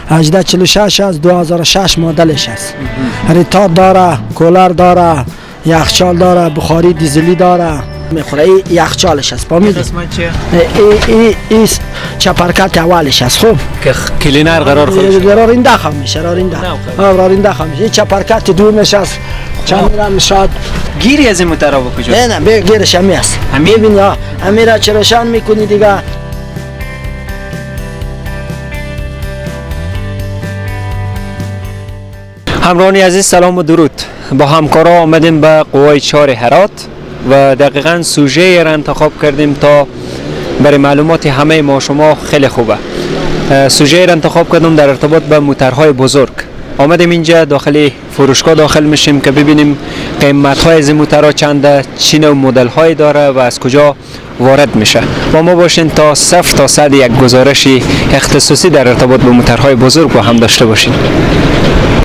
1846 از 2006 مدلش است. ریتار داره، کولر داره، یخچال داره، بخاری دیزلی داره. میخوره این یخچالش است. فهمیدی؟ قسمت چیه؟ ای چپرکت اولش است. خب که کلینر قرار خودش رارنده خام میشه، رارنده. رارنده خام میشه. این چپرکت دومش است. چند رم شاد گیری از این موتر به کجاست؟ نه نه گیرش همی است. میبینی ها، همی را چه روشن میکنی دیگه. همراهان عزیز سلام و درود. با همکارا آمدیم به قوای 4 هرات و دقیقا سوژه را انتخاب کردیم تا برای معلومات همه ما شما خیلی خوبه. سوژه را انتخاب کردم در ارتباط به موترهای بزرگ. آمدیم اینجا داخل فروشگاه داخل میشیم که ببینیم قیمت های از این موترها چنده، چی نوع مدل های داره و از کجا وارد میشه. با ما باشین تا 0 تا 100 یک گزارش اختصاصی در ارتباط با موترهای بزرگ با هم داشته باشین.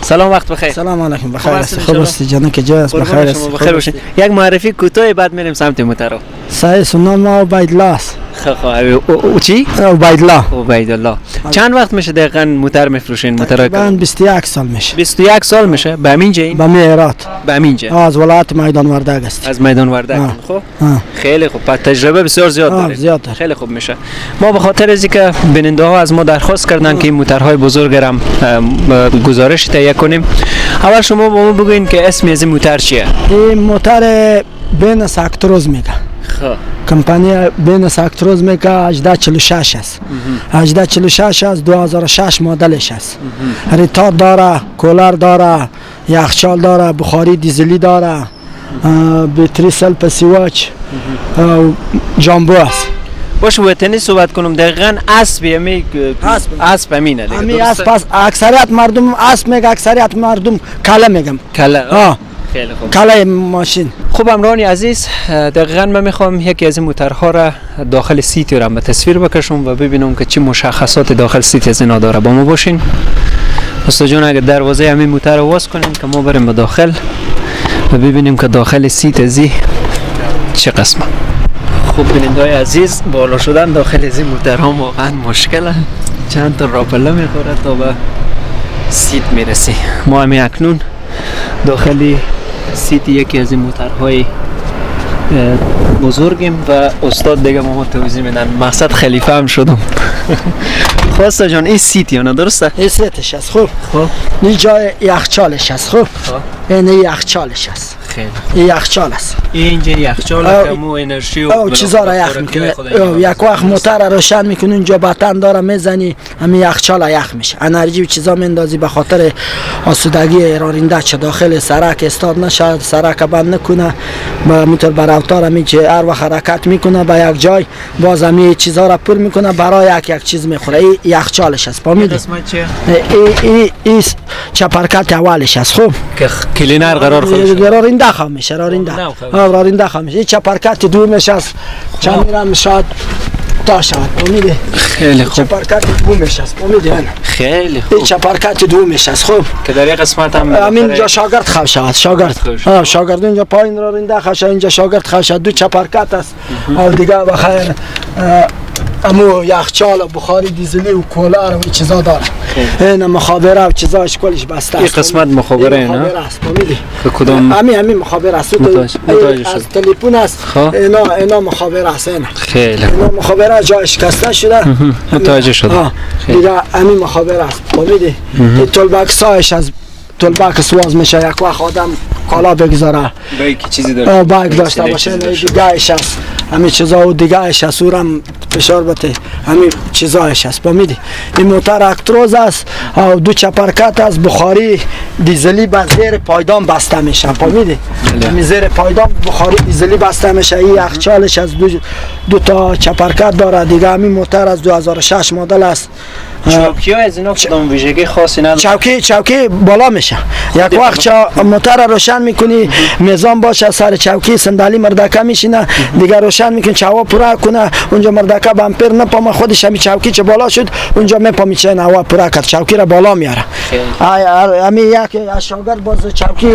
سلام، وقت بخیر. سلام علیکم، بخیر است. خوب است جان، که جای است؟ بخیر است. بخیر باشین. یک معرفی کوتاه بعد میریم سمت موترها. صحیح، نام ما عبیدالله است. خب او چی؟ عبیدالله. عبیدالله. چند وقت میشه دقیقاً موتر میفروشین؟ موتر من 21 سال میشه. 21 سال میشه. به همین جا؟ به هرات. به همین جا. از ولایت میدان وردک است. از میدان وردک. خب خیلی خوب، پس تجربه بسیار زیاد دارید. زیاد داره. خیلی خوب میشه. ما به خاطر از اینکه بیننده ها از ما درخواست کردن که این موترهای بزرگ را گزارش تهیه کنیم، اول شما با ما بگوین که اسم از این موتر چیه؟ این موتر بنز اکتروز میگه. خب کمپانی بنز اکتروز میگه 1846 است. 1846 از 2006 مدلش است. ریتار داره، کولر داره، یخچال داره، بخاری دیزلی داره، battery self switch، جامبو است. باشه وطنی صحبت کنم. دقیقاً اسب یمی اسب همینه دیگه. همی اسب است. اکثریت مردم اسب میگه، اکثریت مردم کله میگم. کله. خیلی خوب. کله ماشین. خب همراهان عزیز، دقیقاً من میخوام یکی از این موترها را داخل سیت را به تصویر بکشم و ببینم که چه مشخصات داخل سیت از اینا داره. با ما باشین. استاد جان، اگه دروازه همین موتر رو باز کنیم که ما بریم به داخل و ببینیم که داخل سیت ازی چه قسمه. خب بیننده‌های عزیز، بالا شدن داخل از این موترها واقعا مشکله. چند تا راپله میخوره تا به سیت میرسی. ما همین اکنون داخل سیت یکی از این موترهای بزرگیم و استاد دیگه ما توضیح میدن. مقصد خلیفه هم شدم. خب استاد جان، این سیت یا نه درسته؟ این سیتش است. خب خب این جای یخچالش است. خب این یخچالش است. خیلی این یخچال است. اینجا یخچال که مو انرژی و چیزا را یخ میکنه. یک وقت موتور روشن میکنی، اونجا بتن داره میزنی، همین یخچال یخ میشه. انرژی و چیزا میندازی به خاطر آسودگی راننده چه داخل سرک استاد نشه، سرک بند نکنه، با موتور بر می که هر وقت حرکت میکنه به یک جای، باز همین چیزا را پر میکنه، برای یک یک چیز میخوره. این یخچالش است. فهمیدی؟ قسمت چیه؟ ای چپرکت اولش است. خب که کلینر قرار خودش رارنده خام میشه، رارنده. رارنده خام میشه. این چپرکت دومش است. چند رم شاد تا شود. فهمیدی؟ خیلی خوب. چپرکت دومش است. فهمیدی؟ خیلی خوب. این چپرکت دومش است. خب که در یک قسمت هم همین شاگرد خام شود. شاگرد. شاگرد اینجا پایین رارنده خام شود، اینجا شاگرد خام شود. دو چپرکت است. او دیگه بخیر امو یخچال و بخاری دیزلی و کولر و چیزا داره. این مخابره و چیزاش کلش بسته است. این قسمت مخابره نه؟ مخابره است. فهمیدی؟ که کدام همین مخابره است. از تلفن است. اینا مخابره است. اینا خیلی اینا مخابره جای شکسته شده. متوجه شدم. دیگه همین مخابره است. فهمیدی؟ این toolbox هایش از toolbox واز میشه. یک وقت آدم کالا بگذاره، bag چیزی داره، bag داشته باشه، دیگه اش است. همین چیزا و دیگه اش است. اورم فشار بده، همین چیزایش است. فهمیدی؟ این موتر اکتروز است، دو چپرکت است، بخاری دیزلی به زیر پایدان بسته میشه. فهمیدی؟ همین زیر پایدان بخاری دیزلی بسته میشه. این یخچالش از دو تا چپرکت داره دیگه. همین موتر از 2006 مدل است. چوکی ها از اینا کدام ویژگی خاصی نداره؟ چوکی بالا میشه. یک وقت موتر روشن میکنی، میزان باشه سر چوکی، صندلی مردکه میشینه دیگه، روشن میکنی چوا پورا کنه، اونجا مردکه بمپر نپامه، خودش همین چوکی چه بالا شد اونجا میپامی چه هوا پورا کرد، چوکی را بالا میاره. همین یک از شاگرد باز چوکی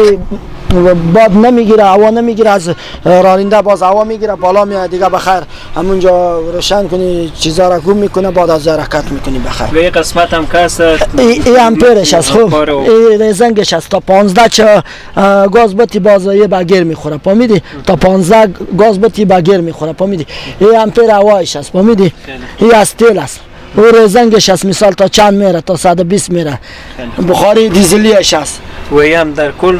باد نمیگیره، هوا نمیگیره، از راننده باز هوا میگیره بالا میاد دیگه. بخیر همونجا روشن کنی چیزا را گم میکنه، بعد از حرکت میکنی بخیر. و این قسمت هم که است ای امپرش است. خوب ای رزنگش است تا 15 چه گاز بتی باز یه بگیر میخوره پامیدی، تا 15 گاز بتی بگیر میخوره پامیدی. ای امپر هوایش است پامیدی، ای از تیل است. او رزنگش است مثال تا چند میره، تا 120 میره. بخاری دیزلیش است و ای هم در کل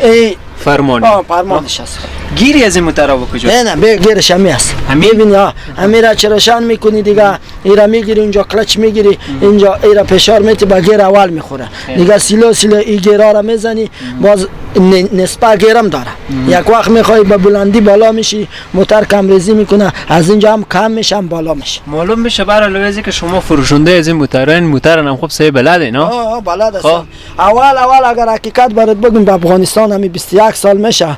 فرمانی. فرمانش است. گیری از این موتر به کجاست؟ نه نه گیرش همی است. میبینی ها، همی را چه روشن میکنی دیگه، ایرا میگیری اونجا کلچ میگیری، اینجا ایرا فشار میتی با گیر اول میخوره دیگه. سیلو سیلو ای گیرا را میزنی باز نسبه گیرم داره. یک وقت میخوای به بلندی بالا میشی، موتر کم ریزی میکنه، از اینجا هم کم میشه هم بالا میشه. معلوم میشه برای لویزی که شما فروشنده از این موتر، این موتر هم خوب سه بلده نه؟ آه بلد است. اول اگر حقیقت برات بگم، به افغانستان همی 21 سال میشه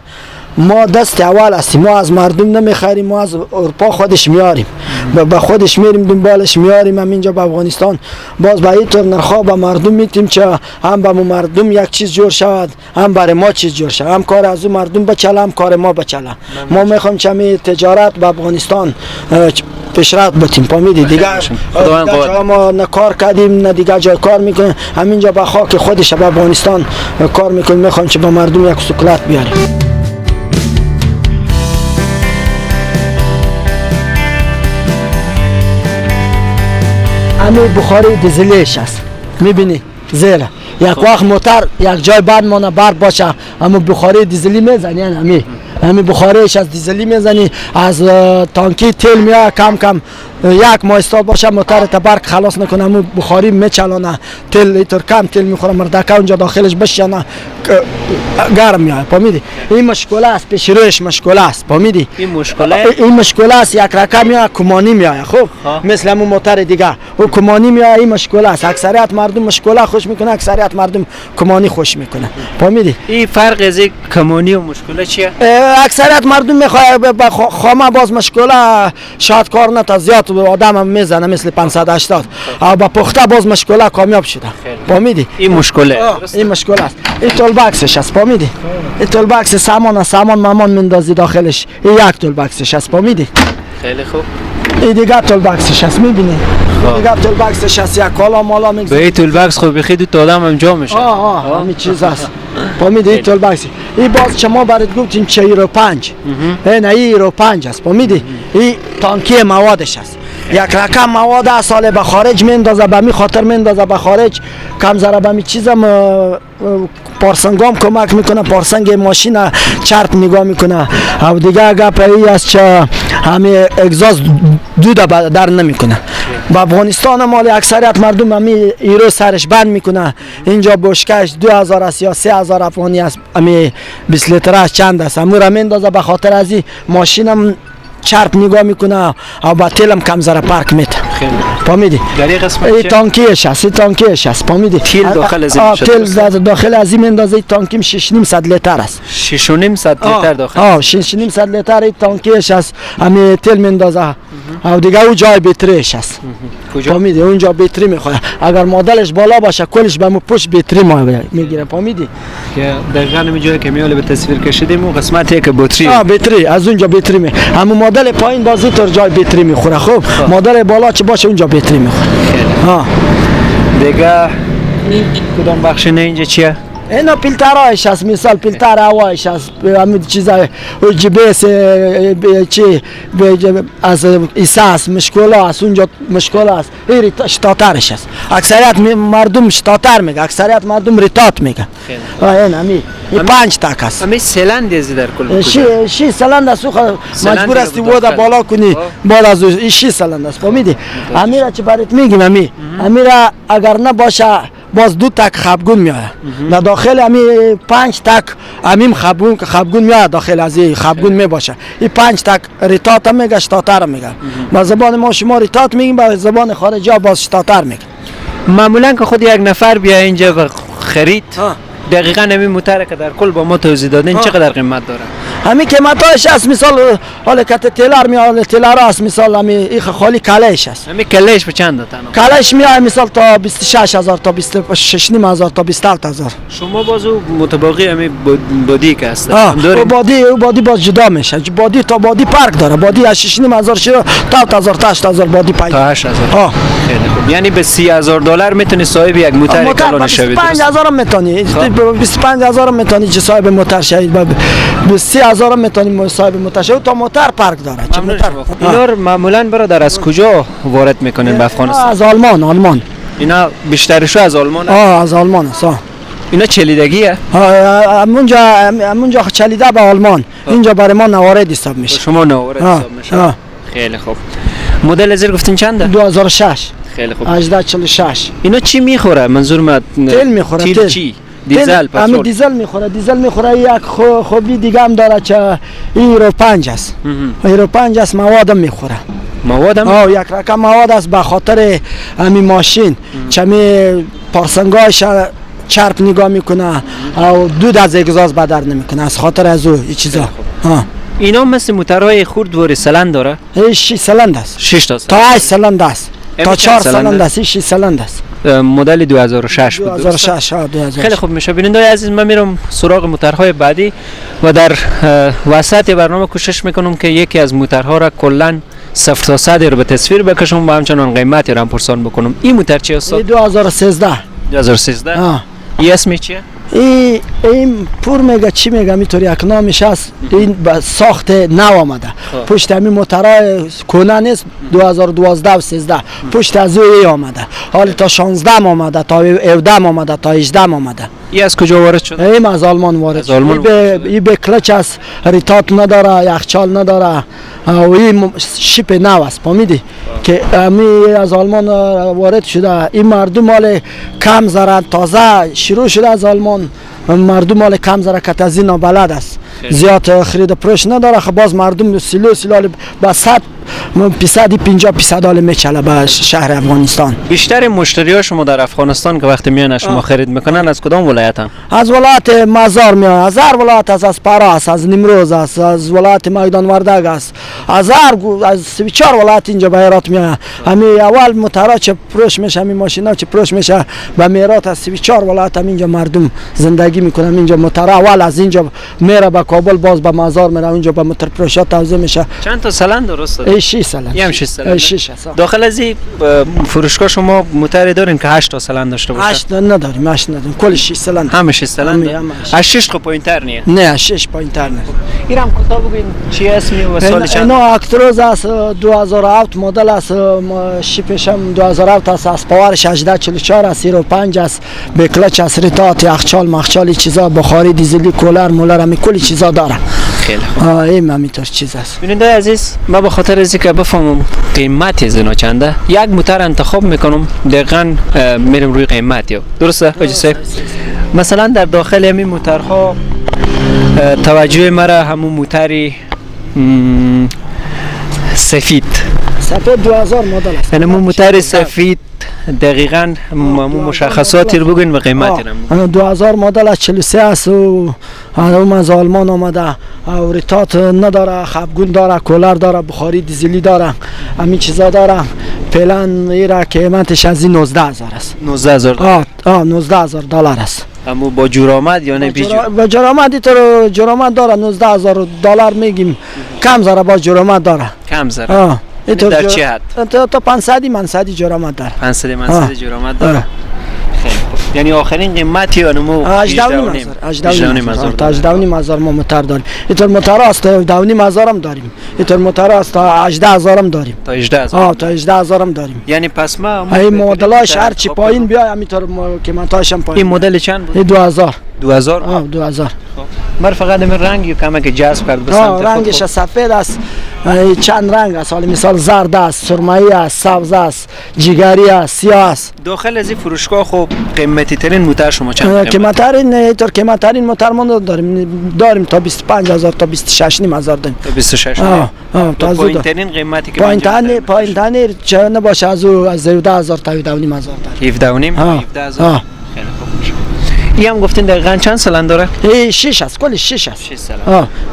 ما دست اول هستیم. ما از مردم نمیخریم، ما از اروپا خودش میاریم، به خودش میریم دنبالش میاریم هم اینجا به افغانستان. باز به این طور نرخا به مردم میتیم چه هم به مردم یک چیز جور شود، هم برای ما چیز جور شود، هم کار از اون مردم بچله، هم کار ما بچله. ما میخوایم چه تجارت به افغانستان پیشرفت بتیم پامیدی دیگه. دیگه ما نه کار کردیم نه دیگه جای کار میکنیم، همینجا به خاک خودش به افغانستان کار میکنیم. میخوایم چه به مردم یک سکولت بیاریم. همین بخاری دیزلیش است میبینی زیره. یک وقت موتر یک جای بند مانه برق باشه، اما بخاری دیزلی میزنی، یعنی همین بخاریش از دیزلی میزنی، از تانکی تیل میاد کم کم. یک ماه استاد باشه موتر تا برق خلاص نکنه، همون بخاری میچلانه تیل، اینطور کم تیل میخوره، مردکه اونجا داخلش بشینه گرم میاد پامیدی. این مشکل است، پیش روش مشکل است پامیدی. این مشکل این مشکل است. یک رقم یا کمانی میاد، خب مثل همون موتر دیگه او کمانی میاد. این مشکل است. اکثریت مردم مشکل خوش میکنه، اکثریت مردم کمانی خوش میکنه پامیدی. این فرق از کمانی و مشکل چیه؟ اکثریت مردم میخواد به خامه باز مشکل شاید کار نه تا زیاد آدم هم میزنه مثل 580 او با پخته باز مشکل کامیاب شده پامیدی. این مشکله، این مشکل است. این toolbox ش است پامیدی. این toolbox سامان سامان مامان مندازی داخلش. این یک toolbox ش است پامیدی. خیلی خوب. این دیگه toolbox ش است میبینی. دیگه toolbox ش است، یک کالا مالا میگذاری. به این toolbox خب بخی دو تا آدم هم جا میشه. آه همین چیز است پامیدی. این toolbox این باز شما برات گفتیم چه یورو 5، نه این یورو 5 است پامیدی. این تانکی موادش است. یک رقم مواد از سال به خارج میندازه، به می خاطر میندازه به خارج. کم ذره به می چیزم پارسنگام کمک میکنه، پارسنگ ماشین چرت نگاه میکنه. او دیگه گپ ای است چه همه اگزاز دود در نمیکنه. با افغانستان مال اکثریت مردم همی ایرو سرش بند میکنه. اینجا بشکش 2000 است یا 3000 افغانی است، همی 20 لیتر است چند است، همو را میندازه. به خاطر از این ماشینم چرپ نگاه میکنه او با تیلم کم ذره پارک میته پامیدی. در این قسمت ای تانکیش است، ای تانکیش است پامیدی. تیل داخل از این تیل داخل از این میندازه. ای تانکیم 6.5 لیتر است. 6.5 لیتر داخل. 6.5 لیتر ای تانکیش است، همی تیل میندازه. او دیگه او جای بتریش است. کجا؟ پامیدی اونجا بتری میخواد. اگر مدلش بالا باشه کلش به مو پشت بتری ما میگیره پامیدی. که دقیقاً همین جایی که میاله به تصویر کشیدیم اون قسمتی که باتری. باتری از اونجا باتری می همون مدل پایین بازی تر جای باتری میخوره. خب مدل بالا چه باشه اونجا باتری میخوره. دیگه کدام بخش نه اینجا چیه؟ اینا فیلترایش هست، مثال فیلتر هوایش هست، همین چیزای جی بی اس چی از ایسا است، مشکل است اونجا، مشکل است. این شتاترش است. اکثریت مردم شتاتر میگه، اکثریت مردم ریتات میگه. این همی این 5 تک است. همی سلند از در کل شی سلند است. مجبور استی ودا بالا کنی بعد از این شی سلند است فهمیدی. امیرا چه برات میگیم، امیرا اگر نباشه باز 2 تک خبگون میاد در داخل همی 5 تک همیم خبگون میاد داخل از این خبگون میباشه. این 5 تک ریتات میگه، شتاتر میگه. با زبان ما شما ریتات میگیم، با زبان خارجی ها باز شتاتر میگه. معمولا که خود یک نفر بیا اینجا و خرید دقیقاً همین موتر که در کل با ما توضیح دادین چقدر قیمت داره؟ همین قیمتاش است، مثال حالا که تیلر میاد، تیلر است، مثال همین خالی کلهش است. همین کلهش به چند تنها؟ کلهش میاد مثال تا 26000 تا 26500 تا 27000. شما بازو متباقی همین body که است. body body باز جدا میشه. body تا body فرق داره. body از 6500 شروع تا 7000 تا 8000 body پای. تا 8000. خیلی خوب. یعنی به 30000 دلار میتونی صاحب یک موتر کلان شوید. 25000 میتونی. 25000 میتونی چه صاحب موتر شوید. 30000 میتونی صاحب موتر شوید تا موتر فرق داره. چه موتر؟ اینا رو معمولاً برادر از کجا وارد میکنین به افغانستان؟ از آلمان. آلمان. اینا بیشترشو از آلمان؟ از آلمان است. اینا چلیدگیه؟ همونجا چلیده به آلمان. اینجا برای ما نوارد حساب میشه. شما نوارد حساب میشه. خیلی خوب. مدل زیر گفتین چنده؟ 2006. خیلی خوب. 1846. اینا چی میخوره؟ منظور ما تیل میخوره. تیل چی؟ دیزل، پترول. دیزل میخوره. دیزل میخوره. یک خوبی دیگه هم داره که یورو 5 است. یورو 5 است، مواد میخوره. مواد هم؟ یک رقم مواد است به خاطر همین ماشین چمی پارسنگاش چرپ نگاه میکنه و دود از اگزاز بدر نمیکنه، از خاطر از او این چیزا. اینا مثل موترهای خرد واری سلند داره؟ 6 سلند است. 6 تا تا 8 سلند است. تا 4 سلند است. 6 سلند است. مدل 2006 بود. 2006. 2006. خیلی خوب میشه. بیننده‌های عزیز، من میرم سراغ موترهای بعدی و در وسط برنامه کوشش میکنم که یکی از موترها را کلا 0 تا 100 رو به تصویر بکشم و همچنان قیمتی را هم پرسان بکنم. این موتر چی است؟ 2013. 2013. این اسمی چیه؟ این پور میگه چی میگه، میتونی یک نامش هست. این به ساخت نو آمده. پشت همین موترهای کهنه نیست، 2012 و 13 پشت از او آمده. حالا تا 16 آمده، تا 17 آمده، تا 18 آمده. این از کجا وارد شده؟ این از آلمان وارد شده. این به کلچ است، ریتات نداره، یخچال نداره و این شیپ نو است. فهمیدی که می از آلمان وارد شده. این مردم مال کم زرن، تازه شروع شده از آلمان. مردم مال کم زره که از این بلد است، زیاد خرید پروش نداره. خب باز مردم سیلو سیلال به 100 50 50 میچله به شهر افغانستان. بیشتر مشتری ها شما در افغانستان که وقتی میان شما خرید میکنن از کدام ولایت هم؟ از ولایت مزار میان، از هر ولایت است، از پرا است، از نیمروز است، از ولایت میدان وردگ است، از هر از 34 ولایت اینجا به هرات میان. همین اول موترها چه پروش میشه، همین ماشینا چه پروش میشه به میرات، از 34 ولایت هم اینجا مردم زندگی میکنن. اینجا موتر اول از اینجا میره به کابل، باز به مزار میره، اونجا به موتر پروشا توزیع میشه. چند تا سلند درست؟ 6 سلند. یه هم 6 سلند. 6. داخل از این فروشگاه شما موتر دارین که 8 تا سلند داشته باشه؟ 8 نداریم، 8 نداریم، کل 6 سلند. همه 6 سلند. از 6 خو پایین‌تر نیه؟ نه، 6 پایین‌تر نه. اینم کوتاه بگین چی اسمی و سال چند؟ اینا اکتروز است، 2007 مدل است، شیپش هم 2007 است، از power ش 1844 است، 05 است، به کلچ است، ریتات، یخچال، مخچال، چیزا، بخاری دیزلی، کولر، مولر، همین کلی چیزا داره. خیلی خوب. این همینطور چیز است. بیننده عزیز، ما به خاطر از اینکه بفهمم قیمت از اینا چنده، یک موتر انتخاب میکنم، دقیقاً میرم روی قیمت یا. درسته حاجی صاحب؟ مثلا در داخل همین موترها توجه مرا همون موتری سفید. سفید 2000 مدل است. یعنی موتر سفید دقیقاً مشخصاتی رو بگین و قیمتی رو. 2000 مدل از 43 است و اون از آلمان آمده. و ریتات نداره، خفگون داره، کولر داره، بخاری دیزلی داره، همین چیزا داره. فعلا ایرا قیمتش از این 19000 است. 19000 دلار. 19000 دلار است. اما با جرامت یا نه بی با جرامت؟ تو جرامت داره 19000 دلار میگیم، کم ذره با جرامت داره. کم ذره. در چه حد؟ تا 500 منصدی جرامت داره. 500 منصدی جرامت داره. خیلی خوب. یعنی آخرین قیمتی اونمو 18.5 تا 18.5 ما موتر داریم. اینطور موتر است تا 17.5 هم داریم. اینطور موتر است تا 18000 هم داریم. تا 18000. تا 18000 هم داریم. یعنی پس ما این مدلاش هر چی پایین بیای همینطور قیمتاش هم پایین. این مدل چند بود؟ 2000. 2000. 2000. مر فقط من رنگ کمه که جذب کرد به سمت خود. رنگش سفید است، چند رنگ است. حالا مثال زرد است، سرمه‌ای است، سبز است، جگری است، سیاه است. داخل از این فروشگاه خب قیمتی ترین موتر شما چند؟ قیمت ترین قیمت ترین موتر ما داریم تا 25000 تا 26500 داریم. تا 26. تا پایین ترین قیمتی که پایین ترین چه نباشه از 17000 تا 17500 داریم. 17.5 17000. خیلی خوب میشه. این هم گفتین دقیقاً چند سالن داره؟ ای 6 است، کل 6 است. 6 سال.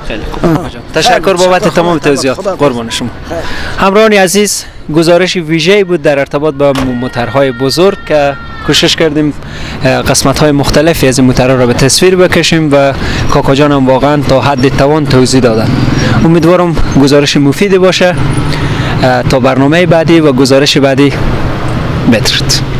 خیلی خوب. تشکر بابت تمام توضیحات. قربان شما. همراهان عزیز، گزارش ویژه‌ای بود در ارتباط با موترهای بزرگ که کوشش کردیم قسمت های مختلفی از این موترها را به تصویر بکشیم و کاکا جان هم واقعا تا حد توان توضیح دادن. امیدوارم گزارش مفیدی باشه. تا برنامه بعدی و گزارش بعدی، بدرود.